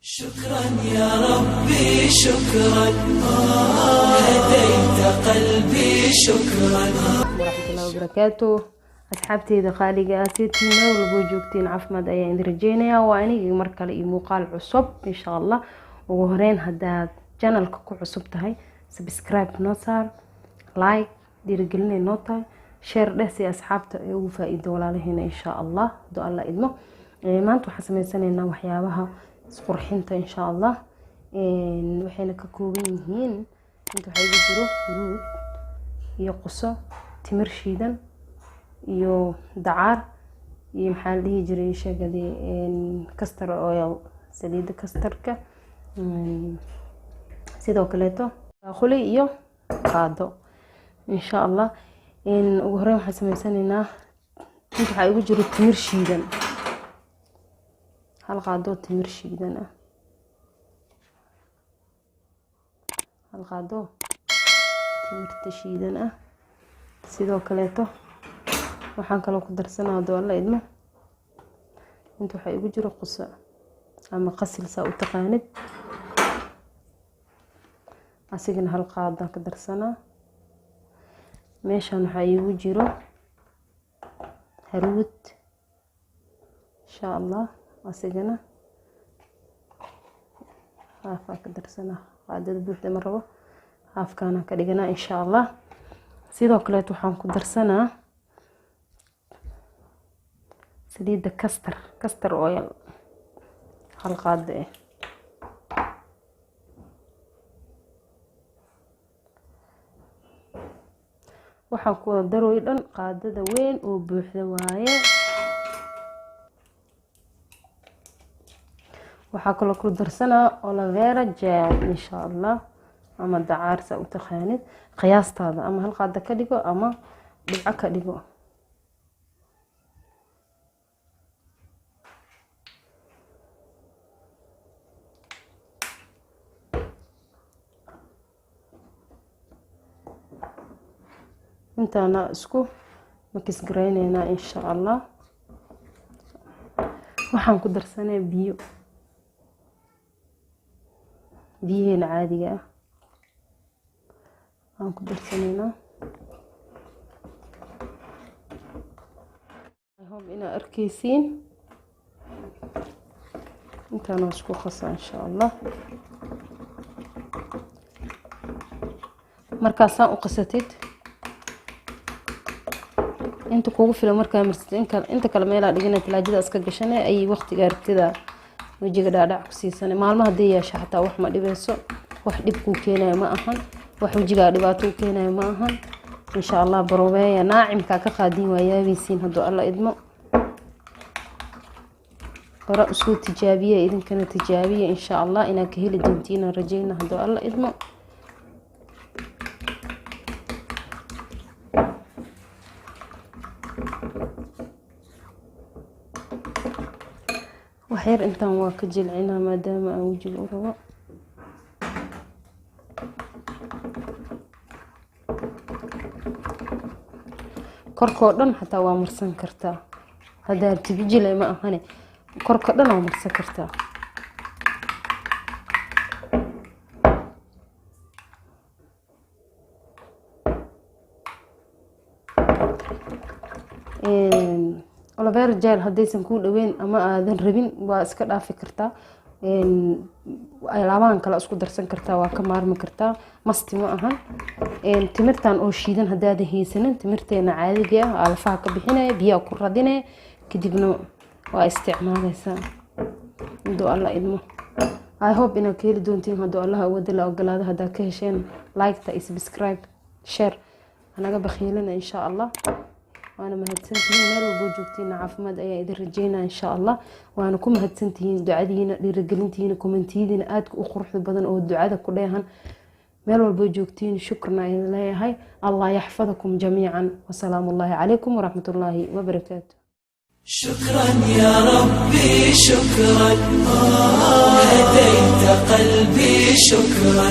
شكرا يا ربي شكرا، هديت قلبي شكرا. Waraxmatullahi wabarakaatu. Asxaabteyda qaaliga ah, sitiin meel walbo joogtiin, caafimaad ayaan idin rajeynayaa. Waa anigii mar kale iyo muuqaal cusub, insha Allah. Ugu horeyn, haddaad channelka ku cusub tahay, subscribe noo saar, like dhiirigelinay noo tahay, share dheh si asxaabta ay ugu faa-iido, walaalaheena, insha Allah, haduu Alla idmo. Maanta waxaan sameysanaynaa waxyaabaha isqurxinta, insha Allah. Waxayna ka kooban yihiin, inta waxaa igu jiro huruud iyo quso, timir shiidan iyo dacaar iyo, maxaa la dhihi jiray, sheegadii castor oil, saliidda castorka, sidoo kaleeto baaquli iyo qaado, insha Allah. Ugu horeyn waxaan sameysanaynaa, inta waxaa igu jiro timir shiidan, hal qaado timir shiidan ah, hal qaado timirta shiidan ah. Sidoo kaleeto waxaan kaloo ku darsanaa, haduu Alla idmo, inta waxaa igu jiro quso ama qasil, saa u taqaanid, asigana hal qaadaan ka darsanaa. Meeshan waxaa iigu jiro haruud, insha Allah, asigana haafaa ka darsanaa. Qaadada buuxda ma rabo, haafkaana ka dhiganaa, insha Allah. Sidoo kaleeto waxaan ku darsanaa saliidda castor, castor oil, hal qaado eh. Waxaan ku wada darooy dhan qaadada weyn oo buuxda waaye. Waxaa kaloo ku darsanaa aloe vera gel, insha Allah, ama dacaar, saa u taqaanid, qiyaastaada, ama hal qaada ka dhigo ama dhibco ka dhigo. Intaana isku mix garayneynaa, insha Allah. Waxaan ku darsanay biyo, biyaheena caadiga ah aan ku darsaneynaa. I hope inaa arkeysiin. Intaana isku qasa, insha Allah. Markaasaan u qasatid, inta kugu filan markaa marsatid, inta kale meelaa dhigana, talaajada iska gashane, ayay waqtiga aragtida wejiga dhaadhac ku siisanay. Maalmo haddii yeesha xataa wax ma dhibeyso, wax dhib kuu keenayo ma ahan, wax wejigaa dhibaato u keenayo ma ahan, insha Allah. Barobeeya, naacimkaa ka qaadin, waa yaabaysiin, hadduu Alla idmo. Hore usoo tijaabiya, idinkana tijaabiya, insha Allah. Inaad ka heli doontiin rajeyna, hadduu Alla idmo. Waxyar intaan waa ka jilcinaa, maadaama aan wejiga u rabo. Korkoo dhan xataa waa marsan kartaa haddaa rabtid, jile ma ahane, korka dhan waa marsan kartaa. Aloe vera gel haddaysan kuu dhaweyn ama aadan rabin, waa iska dhaafi kartaa. Alaabahan kale isku darsan kartaa, waa ka maarmi kartaa, must ma ahan. Timirtan oo shiidan haddaadan haysanin, timirteena caadiga ah alfaha ka bixinaya, biyaha ku radinaya, kadibna waa isticmaaleysaa, haduu Alla idmo. I hope inaad ka heli doontiin, hadduu Allaha awooda la ogolaado. Haddaa ka hesheen, like-ta iyo subscribe, share hanaga bakhiilina, insha Allah. Waana mahadsantihiin meel walboo joogtiina, caafimaad ayaa idin rajeynaa, insha Allah. Waana ku mahadsantihiin ducadiina, dhiirigelintiina, commentiyadiina aadka u quruxda badan oo ducada ku dheehan. Meel walboo joogtiin shukrna idin leeyahay. Allah yaxfadakum jamiican. Wasalaamu ullaahi calaykum waraxmatullaahi wabarakaatu. شكرا يا ربي شكرا، هديت قلبي شكرا.